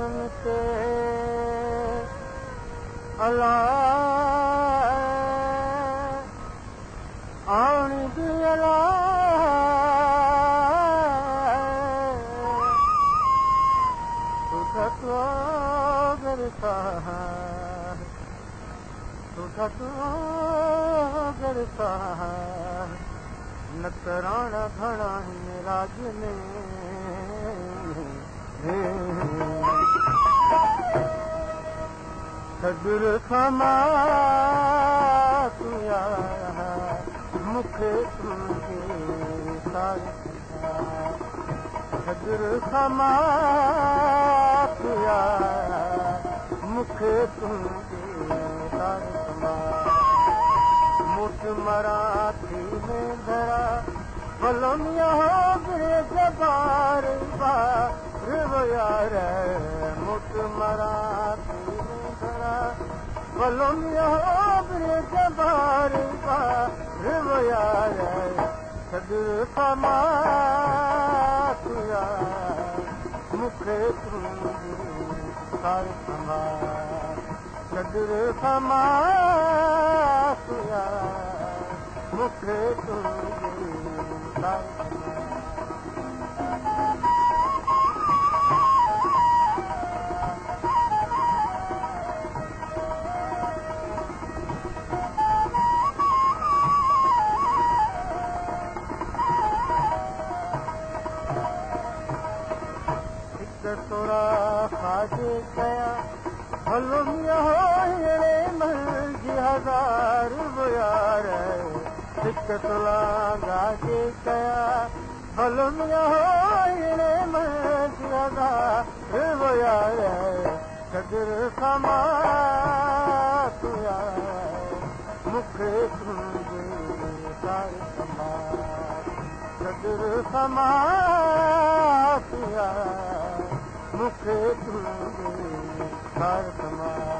यारनि ते अला आणींदी अला नतराणा घणा हिन राज में सदुर समा मूंखे तुंहिंजे सदुर समा मूंखे तुंहिंजे मुठ मराठी में धरा बलोनिया जबार बार यार मुठ मराठी में धरा बलोनिया जबार बार यार सदुर समा मूंखे तुंहिंजी सार संभाल सदुर समा मूंखे तुंहिंजी सार सोरा खाजे कया भलो मियाँ मंजी हज़ार यार हिक तुला गाजे कया भलो मियाँ मंजी हज़ार यार सदुर समा मूंखे तुंहिंजी सार संभाल सदुर समा मूंखे तुंहिंजी सार संभाल।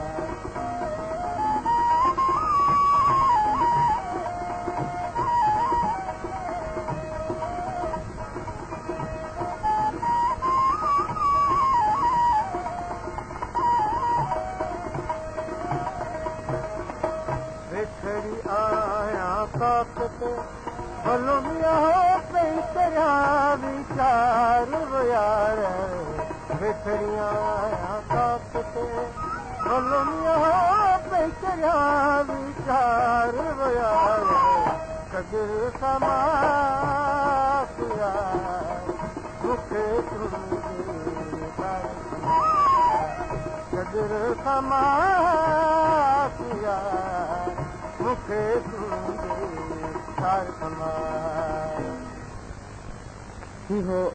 वेठड़ी आहियां काक ते भलो मियाँ पई करियां वीचार यार वेठड़ी आहियां काक ते भलो मियाँ पई करियां वीचार यार सदुर समा मूंखे तुंहिंजी सदुर समा मूंखे तुंहिंजी सार संभाल।